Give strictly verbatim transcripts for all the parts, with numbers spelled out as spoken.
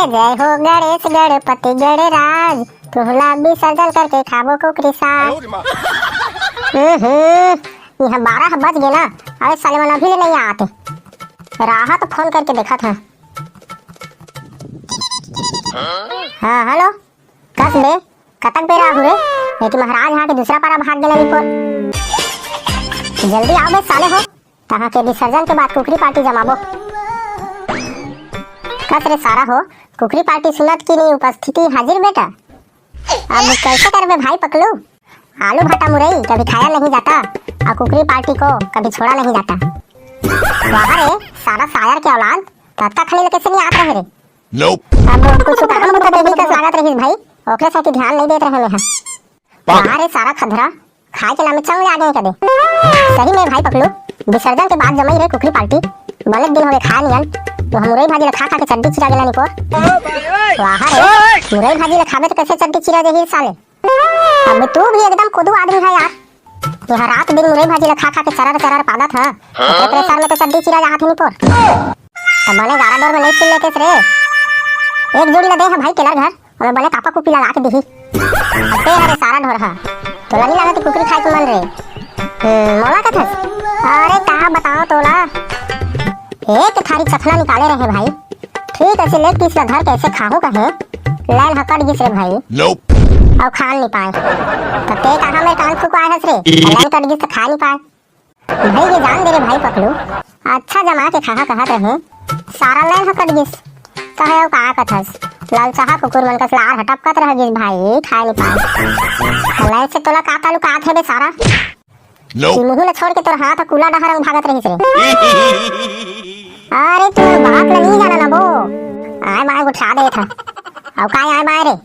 जय हो गणेश गणपति गणराज, तुहला विसर्जन करके खाबो कुकरी साग। हम्म, हम्म, यहाँ बारह बज गे ना। अरे साले मन अभी ले नहीं आते। राहत फोन करके देखत हे। हाँ, हेलो। कस बे, कतक बेरा आहू रे? ये तो महाराज हाँ के दूसरा पारा भाग गेला निपोर। जल्दी आओ बे साले हो, तहाँ के विसर्जन के बाद कुकरी पार्टी जमाबो। कस रे सारा हो, कुकरी पार्टी सुनत की नहीं उपस्थिति हाजिर बेटा। अब कैसे करबे भाई पकलू? आलू भाटा मुरई कभी खाया नहीं जाता, और कुकरी पार्टी को कभी छोड़ा नहीं जाता। वाह रे सारा शायर के औलाद, तत्ता खलील कैसे नहीं आत रहे रे? अब कुछ काम तो देवी का स्वागत रहिस भाई, ओकरे साथ ध्यान नहीं देत रहे मैं। वाह रे सारा खधरा, खाए के नाम में चंग आ गए कदे। सही में भाई पकलू, विसर्जन के बाद जमई रे कुकरी पार्टी। बने दिन होगे खाए नियन, तो हम मुरई भाजी ला खा खा के चड्डी चिरा गेला निकोर। वाह रे, मुरई भाजी ला खाबे तो कैसे चड्डी चिरा जाही साले? अब तू भी एकदम कोदू आदमी है यार। यहाँ रात दिन मुरई भाजी ला खा खा के चरर चरर पादत है। तेरे सर में तो चड्डी चिरा जात है निपोर। तो बने गारा डोर में नहीं सुन लेते रे। एक जोड़ी ला दे है भाई टेलर घर, और बने कापा कुपी ला ला के दिही। अबे अरे सारा ढोर है। तोला नहीं लागत कुकरी खाए के मन रे? हम्म, मोला कथस? अरे का बताओ तोला। एक थारी चखना निकाले रहे भाई। ठीक ऐसे लेग पीस ला धर के ऐसे खाहूं कहे, लाइन ह कट गिस रे भाई। और खा नहीं पाए। तब ते कहा मैं कान फुकवाए हस रे, लाइन कट गिस तो खा नहीं पाए। भाई ये जान दे रे भाई पकलू, अच्छा जमा के खाहा कहत रहे, सारा लाइन ह कट गिस। कहे अउ का कथस, लाल चाहा कुकुर मन कस लार ह टपकत रह गिस भाई, खाए नहीं पाए। लाइन से तोला का ताल्लुकात है बे सारा? कि मुंह ल छोड़ के तोर हाथ ह कूला डहर अंग भागत रहिस रे। अरे तू बात ल नहीं जाना ना बो। आए बाय गुठा दे था। अउ काय आए बाय रे?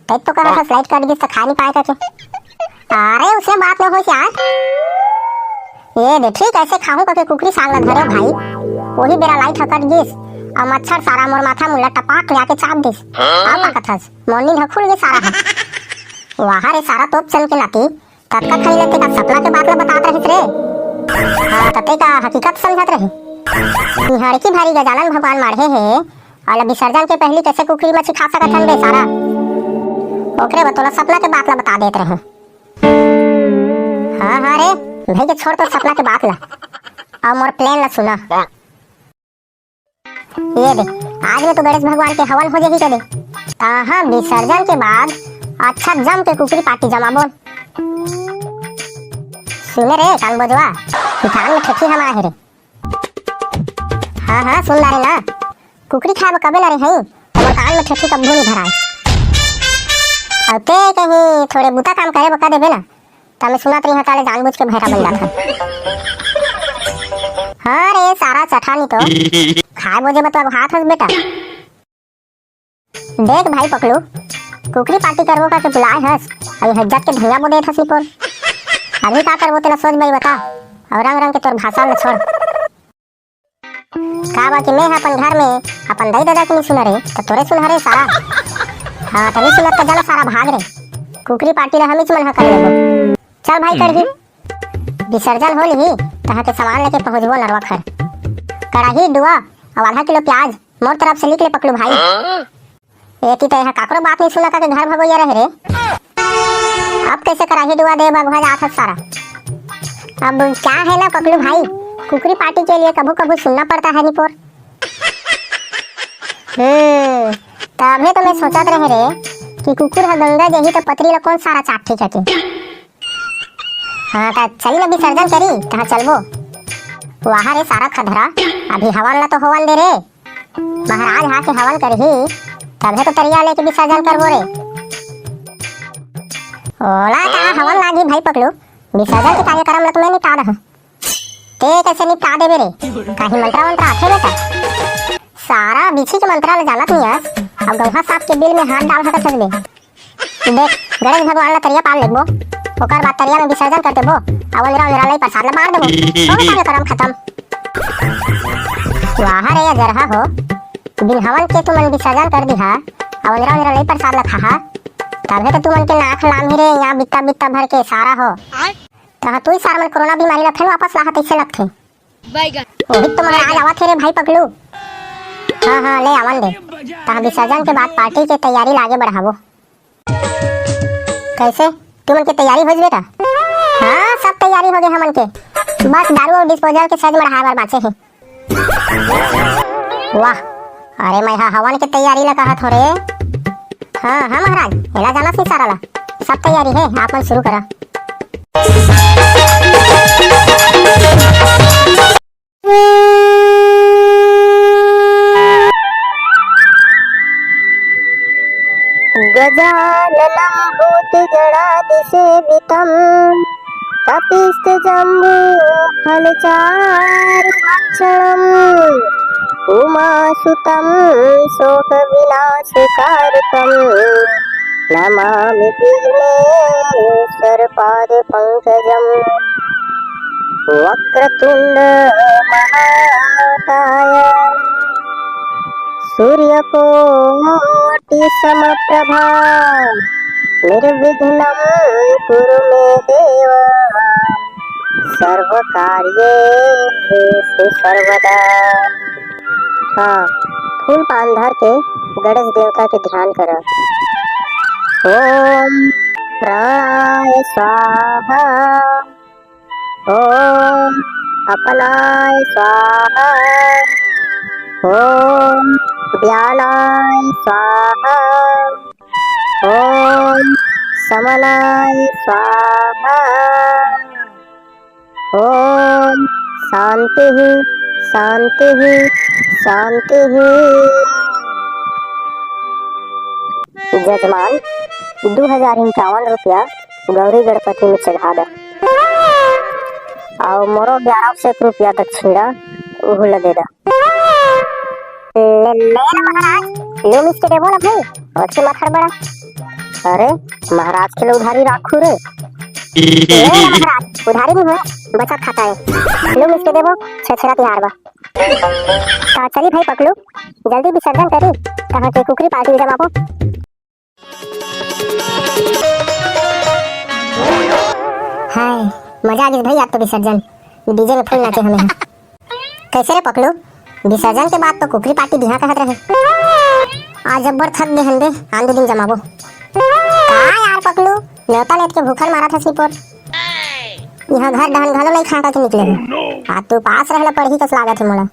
तब तो कहा था लाइट कट गिस तो खा नहीं पाए करके। अरे उसे बात में होइस यार। ये दे ठीक ऐसे खाहूं करके कुकरी साग ल धरे भाई। वही बेरा लाइट ह कट गिस। और मच्छर सारा मोर माथा मुला टपाक ले आके चाप दिस। आप का कथस? मोर नींद ह खुल गिस सारा ह। वाह रे सारा तोप चल के नाती। कतका खनी ले तेका सपना के बात ल बतात रहिस रे? हाँ, त तेका हकीकत समझत रहे। इहड़की भारी गजानन भगवान माढ़े हे, अउ विसर्जन के पहली कैसे कुकरी मछली खा सकत हन बे सारा? ओकरे बर तोला सपना के बात ल बता देत रहे। हाँ, हाँ रे, भाई के छोड़ तो सपना के बात ल, अउ मोर प्लान ल सुना। ये दे, आज में तो गणेश भगवान के हवन हो जाही कदे। तहाँ विसर्जन के बाद अच्छा जम के कुकरी पार्टी जमाबो। सुने रे कान बजवा, कि कान में ठेठी हम आहे रे। हाँ, हाँ, सुन ला रे ना। कुकरी खाए बर कबे ला रे हई, तोर कान में ठेठी कब्बो नहीं भराए। अउ ते कहीं थोड़े बुता काम करे बर कह देबे ना, त मैं सुनत रही हूँ, ताले जानबूझ के भैरा बन जात हन। हाँ रे, सारा चठानी तो। खाए बोजे बर तो अगुहात हस बेटा। देख भाई पकलू, कुकरी पार्टी करबो करके बुलाए हस, अउ ये हज्जत के धनिया बो देत हस निपोर। अभी का करबो तेला सोच बई बता, अउ रंग रंग के तोर भाषण ल छोड़। का बा कि मैं ह अपन घर में अपन दाई ददा के नहीं सुना रे, त तोरे सुना रे सारा। हाँ, त नहीं सुनत त चलो सारा भाग रे। कुकरी पार्टी ला हमीच मन ह कर लेबो। चल भाई करही, विसर्जन हो लिही, तहाँ के सामान लेके पहुँचबो नरवा खर। कड़ाही, डुआ अउ आधा किलो प्याज मोर तरफ से लिख ले पकलू भाई। एती तो यहाँ काकरो बात नहीं सुना का के घर भगोइया रहे रे। अब कैसे कराही डुआ दे बघवा जात हस सारा। अब क्या है ना पकलू भाई, कुकरी पार्टी के लिए कभू कभू सुनना पड़ता है निपोर। हम्म, तभे तो मैं सोचत रहे रे कि कुकुर ह गंगा जही तो पतरी ला कौन सारा चाट ठीक है के। हाँ, त चली ना विसर्जन करी, तहाँ चलबो। वाह रे सारा खधरा, अभी हवन ला तो होवन दे रे। महाराज हा के हवन करही, तभे तो तरिया लेके विसर्जन करबो रे। ओला कहाँ हवन लागी भाई पकलू, विसर्जन के कार्यक्रम ला तो मैं निपटा दहूँ। ते कैसे निपटा देबे रे? काही मंत्रा वंत्रा आथे बेटा? सारा बिछी के मंत्रा ला जानत नहीं हस, अब गौहा सांप के बिल में हाथ डाल सकत हस बे। देख, गणेश भगवान ला तरिया पार लेबो, ओकर बाद तरिया में विसर्जन कर देबो, अउ अंदरा अंदरा लई प्रसाद ला बांट देबो। हो गया कार्यक्रम खत्म। वाह रे अजरहा हो, बिन हवन के तुमन विसर्जन कर दिहा, अउ अंदरा अंदरा लई प्रसाद ला खाहा, तभे तो तुमन के नाक लाम ही रे, यहाँ बित्ता बित्ता भर के सारा हो। तहाँ तुई सार मन कोरोना बीमारी ला फेर वापस लाहा तइसे लगथे। बैगन। ओही तो महाराज आवत हे रे भाई पकलू। हाँ, हाँ, ले आवन दे। तहाँ विसर्जन के बाद पार्टी के तैयारी ला आगे बढ़ाबो। कैसे? तुमन के तैयारी हो जबे का? हाँ, सब तैयारी हो गे हमन के। बस दारू अउ डिस्पोजल के साइज मढ़ाए बर बाँचे हे। वाह, अरे मैं हा हवन के तैयारी ला कहत हो रे। हाँ, हाँ महाराज, एला जानस नहीं सारा ला। सब तैयारी हे, आप मन शुरू करा। गजाननं भूतगणादिसेवितम्। कपित्थजम्बूफलचारुभक्षणम्। उमासुतं शोकविनाशकारकम्। नमामि विघ्नेश्वरपादपङ्कजम्। वक्रतुण्ड महाकाय सूर्यकोटि समप्रभा। निर्विघ्नं कुरु मे देव सर्वकार्येषु सर्वदा। हाँ, फूल पान धर के गणेश देवता के ध्यान करा। ओम प्राणाय स्वाहा। ओम अपनाय स्वाहा। ओम व्यानाय स्वाहा। ओम समनाय स्वाहा। ओम शांति, शांति, शांति। जजमान, दू हजार इक्यावन रुपया गौरी गणपति में चढ़ा द। अउ मोरो ग्यारह सौ रुपया दक्षिणा, उहू ला दे द। ले, ले ना महाराज, लू मिस के देबो ना भाई, ओतके मत हड़बड़ा। अरे, महाराज के ले उधारी राखू रे। ले ना महाराज, उधारी नहीं हो, बचत खाता है। लू मिस के देबो, छेरछेरा तिहार बा। त चली भाई पकलू, जल्दी विसर्जन करी, तहाँ के कुकरी पार्टी में जमाबो। हाय, मजा आ गइस भाई, आज तो विसर्जन, डीजे में फुल नाचे हमें। कैसे रे पकलू, विसर्जन के बाद तो कुकरी पार्टी बिहा कहत रहे। आज जब्बर थक गे हन बे, आन दू दिन जमाबो। का यार पकलू, नेवता लेत के भूखल मारत हस निपोर। यहाँ घर डहन घलो नहीं खा के निकले हो। आज तो उपास रहला पड़ही कस लागत हे मोला।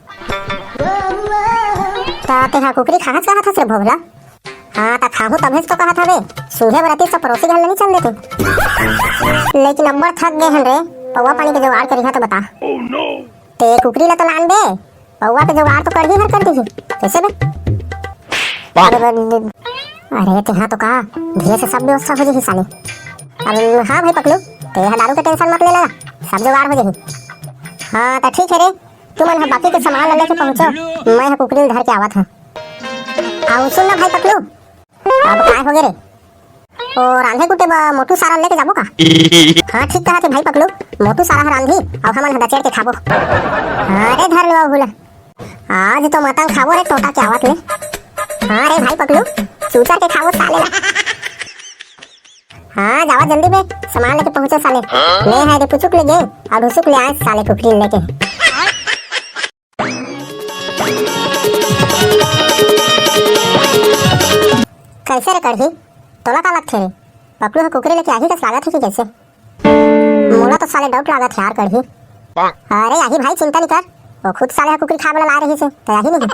त तेहा कुकरी खाहस कहत हस रे भोभला? हाँ, त खाहूँ तभेच तो कहत हवे, सूंघे बर अतिस त परोसी घर ल नहीं चल देते। लेकिन अब्बड़ थक गे हन रे, पौवा पानी के जुगाड़ करिहा त बता। ते कुकरी ल तो लान दे, पौवा के जुगाड़ तो करही हर कर दिही। कैसे बे? अरे बे, अरे तेहा तो कहा, धीरे से सब व्यवस्था हो जाही साले। अरे हाँ भाई पकलू, तेहा दारू के टेंशन मत ले ला, सब जुगाड़ हो जाही। हाँ त ठीक है रे, तुमन ह बाकी के सामान ल लेके पहुँचो, मैं ह कुकरी ल धर के आवत हूँ। अउ सुन ना भाई पकलू, अब काय हो गे रे? ओ रांधे कुटे बर मोटू सारा लेके जाबो का? हाँ ठीक कहा थे भाई पकलू, मोटू सारा ह रांधी अउ हमन ह दचेड़ के खाबो। हाँ रे धर लो हुला, आज तो मतंग खाबो रे टोटा के आवत ले। हाँ रे भाई पकलू, चूचर के खाबो साले ला। हाँ जावा जल्दी बे, सामान लेके पहुँचो साले। ले है रे पुचुक ले गे अउ ढुसुक ले आए साले कुकरी लेके। कैसे रे कढ़ी, तोला का लगथे रे? पकलू ह कुकरी लेके आही कस लागत हे कि कैसे? मोला तो साले डाउट लागत हे यार कढ़ी। अरे आही भाई, चिंता नहीं कर, वो खुद साले ह कुकरी खाए वाला ला रही से, तो आही नहीं।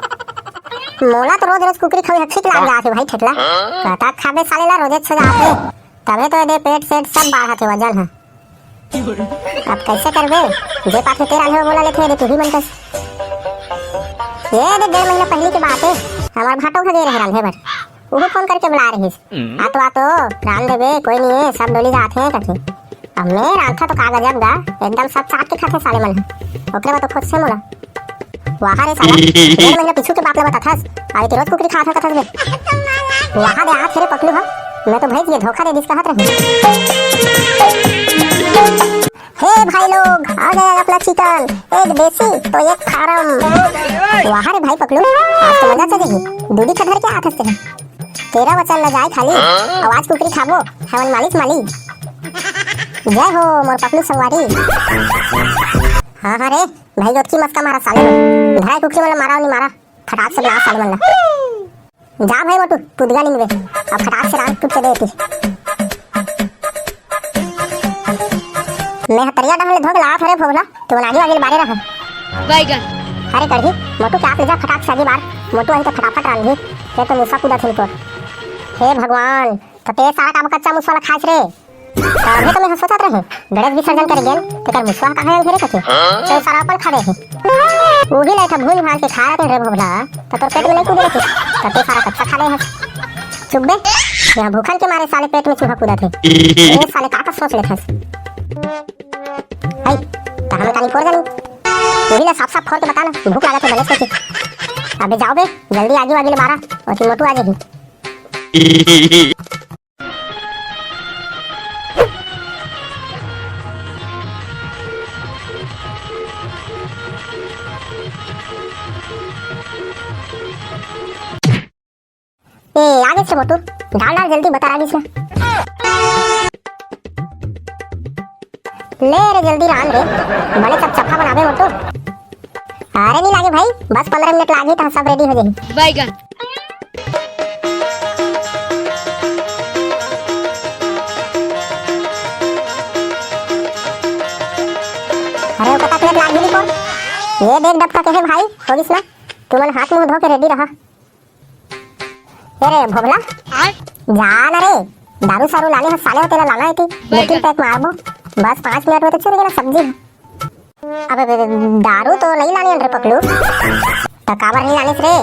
मोला तो रोज रोज कुकरी खाई ह ठीक लाग जात हे भाई ठेठला। कतक खाबे साले ला, रोजे छो जात हे। तभे तो एदे पेट सेट सब बाढ़त हे, वजन ह। अब कैसे करबे? जे पाथे ते रांधे बर बोला लेथे, एदे तू ही मन कस। ये दे डेढ़ महीना पहली के बात हे, हमार भाटो घर गे रहे रांधे बर। उहो फोन करके बुला रहिस। आतो आतो रांध देबे, कोई नहीं है, सब डोली जात है कथे। अब मैं रांधता तो का गजब गा, एकदम सब चाट के खाथे साले मन ह। ओकरे बाद तो खुद से मोला। वाह रे साला, डेढ़ महीना पीछू के बात ल बताथस, अरे ते रोज कुकरी खात ह कथस बे। वाह दे आत हे रे पकलू ह, मैं तो भैंस ये धोखा दे दिस कहत रहे। हे भाई लोग, आ गया अपना चिकन, एक देसी तो एक फार्म। वाह रे भाई पकलू, आज तो मजा चल जाही, दूधी खा धर के आत हस ते। तेरा वचन न जाए खाली, आवाज कुकरी खाबो, हवन मालिक मालिक। जय हो मोर पकलू संगवारी। हाँ हाँ रे, भाई गोटकी मस्का मारा साले मन। धराई कुकरी मन ल मारा नहीं मारा। फटाक से बना साले मन ला। जा भाई मोटू, तू दिया नहीं मिले। अब फटाक से रांध टूट के दे एती। मैं हतरिया डहर ले धोके लावत हरे भोभला, तू मन आगी वागी ले बारे रह। बैगन। अरे कढ़ी, मोटू के आप ले जा फटाक से आगी बार। मोटू आही त फटाफट रांधही। ये तो मुसा कूदा थे तो। हे भगवान, त ते सारा का कच्चा मुसवा ला खाइस रे। तभे तो मैं सोचत रहे, गणेश विसर्जन करे गेन, तेकर मुसवा कहाँ आगे रे कथे। तो सारा अपन खा दे हे। वो भी नहीं था, भूल भाल के खा रहे रे भोभला, तो तोर पेट में नहीं कूदे रहे, तो ते सारा कच्चा खा ले है। चुप बे, यहाँ भूखन के मारे साले पेट में चूहा कूदा थे। ये साले का का सोच लेथस। हाय, तो हम कानी कोर जानी। वो भी ना साफ साफ खोल के बता ना, भूख लगा थे गणेश कथे। अबे जाओ बे, जल्दी आगी वागी ले बारा, और मोटू आ जाएगी। ए, आगे से मोटू, डाल डाल जल्दी बता आगे से। ले रे जल्दी रांध रे, बने चपचपा बनाबे मोटू। अरे नहीं लागे भाई, बस पंद्रह मिनट लागे तो सब रेडी हो जाही। बैगन। अरे ओकर तक मिनट लागे नहीं कौन? ये देख डबका के है भाई, हो गिस ना? तुमन हाथ मुंह धो के रेडी रहा। ए रे भोभला, जा ना रे, दारू सारू लाने ह साले हो, तेला लाना है कि? बैगन। लेकिन पैक मारबो, बस पाँच मिनट में तो चुर गेला सब्जी। अबे, अबे, अबे, दारू तो नहीं लाने रे पकलू। त काबर नहीं लानिस रे?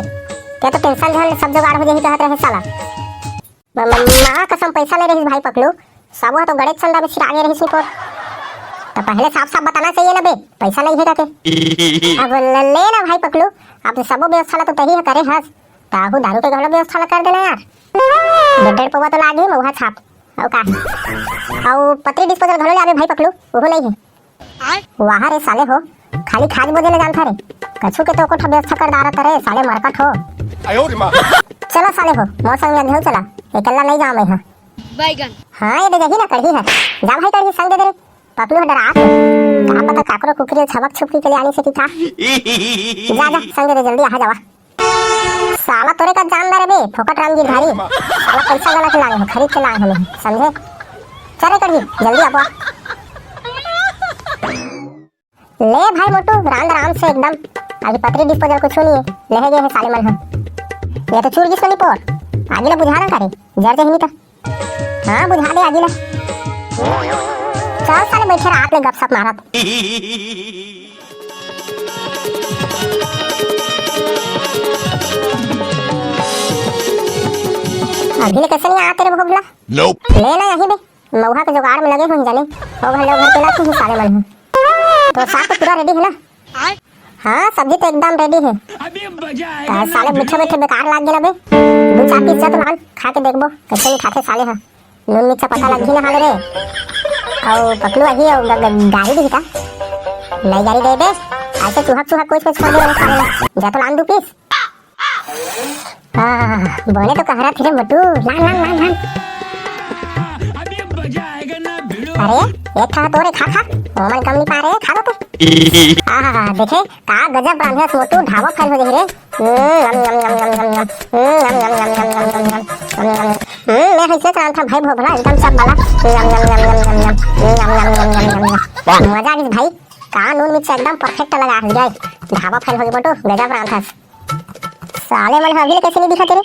ते तो टेंशन झन सब जुगाड़ हो जाही कहत रहे साला। म-, म-, माँ कसम पैसा नहीं रहिस भाई पकलू। सबो तो गणेश चंदा में सिरागे रहिस निपोर। त पहले साफ साफ बताना चाहिए ना बे, पैसा नहीं है का के? अब ले, ले ना भाई पकलू, अब सबो व्यवस्था ला तो तही ह करे हस। ताहू दारू के घलो व्यवस्था ला कर देना यार। डेढ़ डेढ़ पौवा तो लागे मउहा छाप। अउ का? अउ पतरी डिस्पोजल घलो ले आबे भाई पकलू, ओहो नहीं है। वाह रे साले हो, खाली खाज बोजे ले जानता रे। कछु के तो कोठा व्यवस्था कर डारत रे साले मरकट हो। आयो रे माँ। चला साले हो, मोर संग में घेऊ चला, एकल्ला नहीं जाओ मैं हाँ। बैगन। हाँ, ये दे जही ना कढ़ी है। जा भाई कढ़ी संग दे दे रे। पकलू ह डरात हे। का पता काकरो कुकरी ल छबक छुपकी के ले आनी से कि का। जा, जा, संग दे दे, जल्दी आ जावा। साला तोरे का जानदार है बे, फोकट राम गिरधारी। साला पैसा गला के लाए हो, खरीद के लाए हो नहीं, समझे? चल रे कढ़ी, जल्दी आ बा। ले भाई मोटू, रांध आराम से एकदम। अभी पतरी डिस्पोजल कुछ नहीं है, ले गए हैं साले मन ह। ये तो चूर गिस नहीं पोर। आगे ले बुझा ना करे, जर जही नहीं तो। हाँ, बुझा दे आगी ला। चल साले, बैठे रहा, आप ले गपशप मारत। अभी ले कैसे नहीं आते रे भोभला? Nope। ले ना यही बे, मउहा के जुगाड़ में लगे हो जाने। ओ घर ले, ओ घर के ला तू साले मन। तो साग तो पूरा रेडी है ना? हाँ, सब्जी तो एकदम रेडी है। अबे मजा आएगा त ना साले भिड़ू। मीठे मीठे बेकार लाग गेला बे। दू चार पीस जत लान, खा के देखबो, कैसे नहीं खाथे साले ह। नून मिर्चा पता लग ही ना हाले रे। अउ पकलू आही अउ ग-, ग-, गारी दी का? नहीं गारी दे बे। ऐसे चुहक चुहक कुछ कुछ कर दे साले। जत लान दू पीस। हाँ, बोले तो कह रहा थे रे मोटू, लान, लान, लान, लान। अबे मजा आएगा ना भिड़ू। अरे, एक ठा तो रे खा, खा। ओमन कम नहीं पा रहे, खा लो तो। आहा, देखे, का गजब रांधे मोटू, ढाबा फेल हो जाही रे। हम्म, यम, यम, यम। हम्म, यम, यम, यम। हम्म, मैं हइसे रांधता भाई भोभला, एकदम सब वाला। यम, यम, यम। हम्म, यम, यम, यम। मजा आ गई भाई, का नून मिर्च एकदम perfect लगा है, ढाबा फेल हो गई मोटू, गजब रांधस। साले मन ह अभी ले कैसे नहीं दिखा तेरे?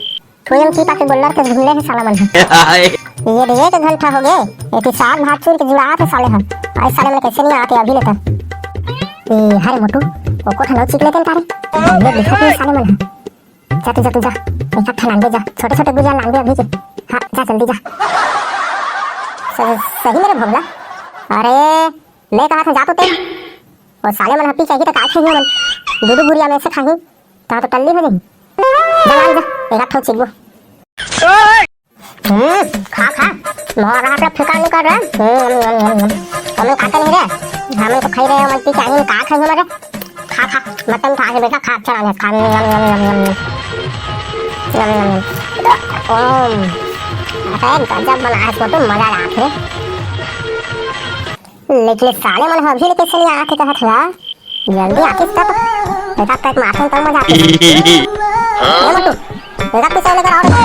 थोड़ी हम चीपा के गोल्लर के घूमले है साला मन ह। ये दे एक घंटा हो गए, एती साग भात चूर के जुड़ात है साले ह। आज साले मन कैसे नहीं आते अभी ले तक? ए, हरे मोटू, ओको ठंडा चीप लेते तारे। ये दिखा तेरे साले मन ह। जा तू, जा तू, जा। एक ठा लांबे जा, छोटे छोटे गुजिया लांबे अभी के। हाँ, जा जल्दी जा। स-, सही मेरे भोगला। अरे, मैं कहा था जा तो ते। ओ साले मन ह पी चाहिए तो काय खाही मन? दू दू गुरिया में से खाही। ता तो टल्ली हो जाही। जा लान जा, एक आध ठो चिगबो। हम्म, खा, खा। मोर हाथ ला फिका नहीं कर रहा। हम्म, हम्म, हम्म, हम्म। हमें खाते नहीं रे। हमें तो खाई रहे हो, मत पी के आगे का खाई हमारे? खा, खा। मटन खा के बेटा, खा, अच्छा लगा, खा। यम, यम, यम, यम, यम। यम, यम, यम। ओम। अरे, गजब बना है फोटो, मजा आ रहा है। लेकिन साले मन ह अभी ले कैसे नहीं आके कहत हला? जल्दी आतिस तब। एक आध पैक मारथन तब मजा आथे। ए मोटू, एक आध पैक लेकर आओ रे।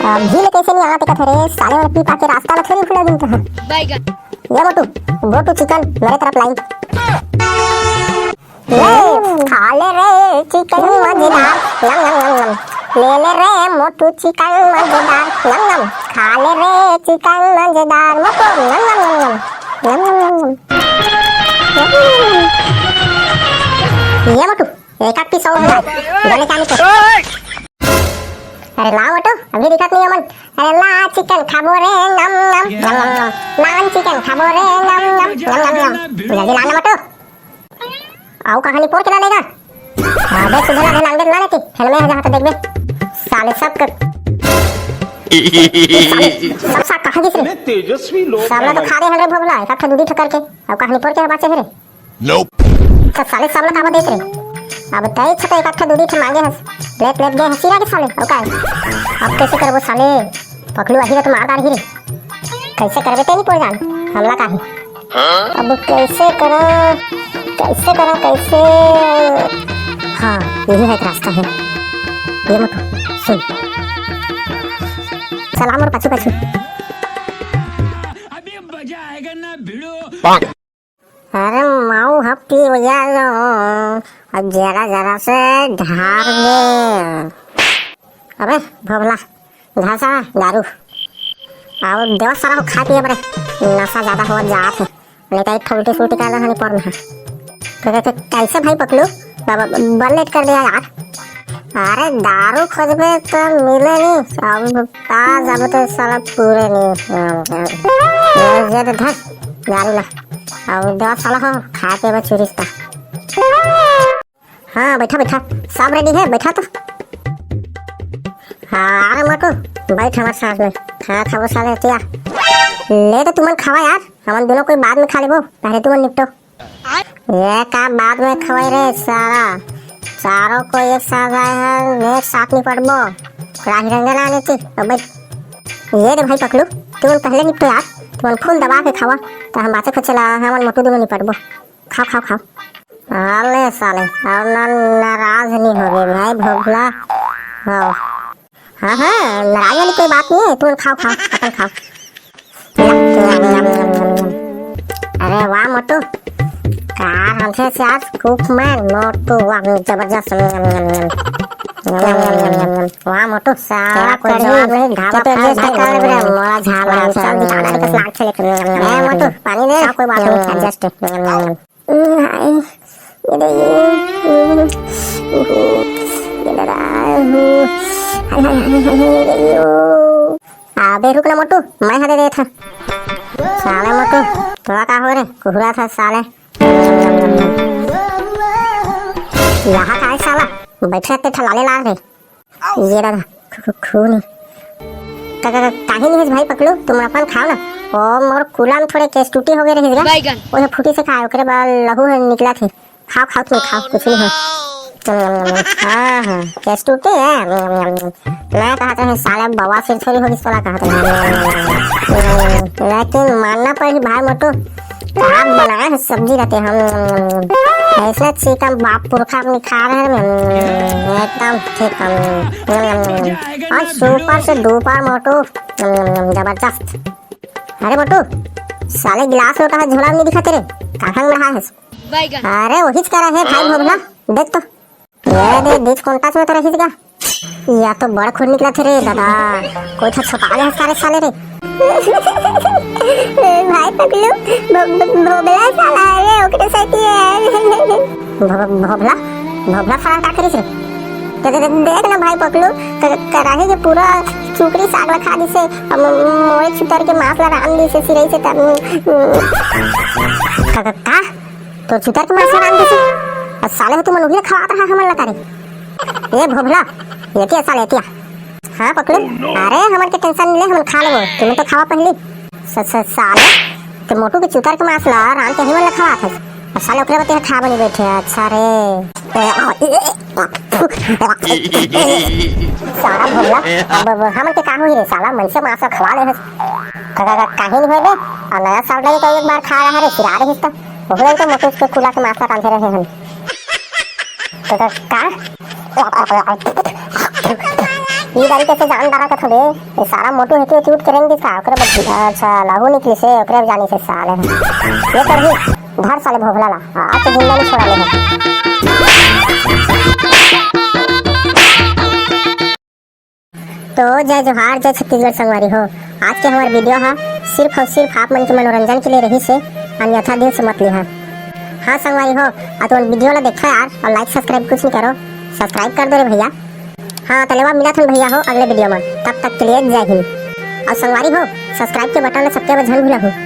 अभी ले कैसे नहीं आना तेका रे, साले मन पी पा के रास्ता में थोड़ी भूला दिन कहा। ये मोटू, go to chicken, मेरे तरफ लाइन। ले, खा ले रे चिकन मजेदार, नम नम नम नम। ले ले रे मोटू चिकन मजेदार, नम नम। खा ले रे चिकन मजेदार, मोटू, नम नम नम नम। नम नम नम नम। ये मोटू, एक आध पीस और हो जाए, गले का नहीं। अरे ला मोटू, अभी दिखत नहीं हमन। अरे ला चिकन खाबो रे, नम नम नम नम नम। ला चिकन खाबो रे, नम नम नम नम नम। जल्दी ला ना मोटू। आऊ कहानी पोर के ला लेगा। हाँ, देख सुधला धन आंगन ला लेती। फिर मैं जहाँ तो देखबे। साले सब क-, साले सब सा कहाँ गिस रे? तेजस्वी लोग सब ला तो खा दे हन रे भोभला, एक आध दूधी ठकर के। अब कहानी पोर के बाचे है रे। तो साले सब ला काबर देख रे? अब तय छ तो एक आध दूधी ठे मांगे हस। लेत लेत गए हसीरा के साले। अब का है? अब कैसे करबो साले? पकलू आही रे तो मार डारही रे। कैसे करबे ते नहीं पोर जान? हमला काहे? अब कैसे करा, कैसे करा, कैसे? हाँ, यही है एक रास्ता है। ये मत सुन। सलाम और पाछू पाछू। अभी मजा आएगा ना भिड़ो। अरे माऊ हप्पी भैया लो, अब जरा जरा से ढार दे। अबे भोभला, धर साला दारू। अउ देवा साला हो खा पिए बरे, नशा ज्यादा हो जात है। नहीं तो एक ठो उल्टी सुल्टी कर रहा नहीं पर में। तो, तो, तो कैसे भाई पकलू? बाबा, बड़ लेट कर दिया यार। अरे दारू खोजबे तो मिले नहीं, अब का जाबे तो साला पूरे नहीं। ये, ये तो धर, दारू ला। अब देवा साला हो खा के बस चुरिस्ता। हाँ, बैठा, बैठा। सब रेडी है, बैठा तो। हाँ, अरे मोटू, बैठ हमारे साथ में। हाँ, खाबो साले, एतिया। ले तो तुमन खावा यार, हमन दोनों कोई बाद में खा लेबो, पहले तुमन निपटो। ये का बाद में खवाई रे सारा? चारों को एक साथ आए हैं, एक साथ निपटबो। राही रंगन आने थी, अबे। ये दे भाई पकलू, तुमन पहले निपटो यार, तुमन फुल दबा के खावा, तो हम बातें खुद चला, हमन मोटू दोनों निपटबो। खाओ, खाओ, खाओ। अरे साले, अब ना नाराज नहीं होबे भाई भोभला। हाँ। हाँ, हाँ, नाराज वाली कोई बात नहीं है, तुम खाओ, खाओ, अपन खाओ। अरे वाह मोटू, का हाल है यार, कुक मैन मोटू, वाह, जबरदस्त। वाह मोटू, सारा कोई जवाब नहीं, ढाबा खा, खा, खा, मोला झाला, सब दिखाना है, बस लाग से लेकर। ए मोटू, पानी दे, कोई बात नहीं, एडजस्ट। हाय, ये दे, ये, ये दे रहा हूँ। हाय, हाय, हाय, हाय, हाय, ये दे, यो। अबे रुक ना मोटू, मैं हा दे देत हा। साला मोटू, तोला का हो रे? कुहरा था साले। यहाँ का है साला? बैठे रहते ठलाले ला रे। ये दादा, खु-, खु-, खून। का, का, का, काहे नहीं है भाई पकलू? तुम अपन खाओ ना। ओ, मोर कुला में थोड़े केस टूटी हो गए रही गा। बैगन। ओहे फूटी से खाए, ओकरे बाद लहू है निकला थे। खाओ, खाओ, तुम खाओ, कुछ नहीं है। हाँ, हाँ, केस टूटी है। मैं कहा था, साला बवासीर थोड़ी होगी, सोला कहा था। लेकिन मानना पड़ी भाई मोटू, आप बनाए हैं सब्जी रहते हम। ऐसे चिकन बाप पुरखा अपनी खा रहे हैं। एकदम ठीक हम। और सुपर से डुपर मोटू, जबरदस्त। अरे मोटू, साले गिलास लोटा है, झोला में नहीं दिखा तेरे, कहाँ में रहा है? बैगन। अरे वही करा है भाई भोभला, देख तो। ये दे, बीच कौन पास में तो रही का? या तो बड़ खून निकला थे रे दादा, कोई था छुपा गया सारे साले रे। भाई पकलू, भ-, भ-, भोभला साला है रे, ओकरे साथी है। भ-, भ-, भोभला? भोभला साला का करिस रे? दे, दे, दे, देख ना भाई पकलू, क-, कराही के पूरा चुकरी साग ला खा दिसे, अब मोरे छुतर के मांस ला रांध दिसे सिरई से तब। का, का, का? तो छुतर के मांस रांध दिसे? आ साले हो तुमन उही ला खवात रहा हमन ला का रे? ए भोभला, एतिया साले एतिया। हाँ पकलू, अरे हमन के टेंशन ले, हमन खा लेबो, तुमन तो खावा पहली। स-, स-, साले, ते मोटू के चुतर के मांस ला रांध के हमन ला खवात हस। साले ओकरे बर तेहा खा बनी बैठे हे, अच्छा रे। ए, आ, ए, ए, आ, फु, ए, आ, ए, ए, सारा भोगला, अब, अब हमन के का होही रे साला, मनसे मांस खवा ले हस। का, का, का, काहे नहीं होय बे? अउ नया साल रहे तो एक बार खा रहा रे, सिरा रहिस त। ओकरे तो मोटू के कुला के मांस रांधे रहे हन। तो, तो का? ई दारी कैसे जान डारा के थोड़े? ये सारा मोटू हेती हेती उठ के रेंग दिस का? ओकरे बद-, अच्छा, लहू निकलिस हे, ओकरे जानिस हे साले। ये कर भी, धर साले भोभला ला, आज तो जिंदा नहीं छोड़ा ले। तो जय जोहार, जय छत्तीसगढ़ संगवारी हो। आज के हमार वीडियो हा सिर्फ अउ सिर्फ आप मन के मनोरंजन के लिए रहिस हे, अन्यथा दिल से मत लिहा। हाँ संगवारी हो, आ तुमन वीडियो ला देखो यार, अउ like subscribe कुछ नहीं करो, subscribe कर दो रे भैया। हाँ, त लेवा मिलत हन भैया हो अगले वीडियो में, तब तक के लिए जय हिंद। अउ संगवारी हो, subscribe के बटन ला सबके झन भूलहू।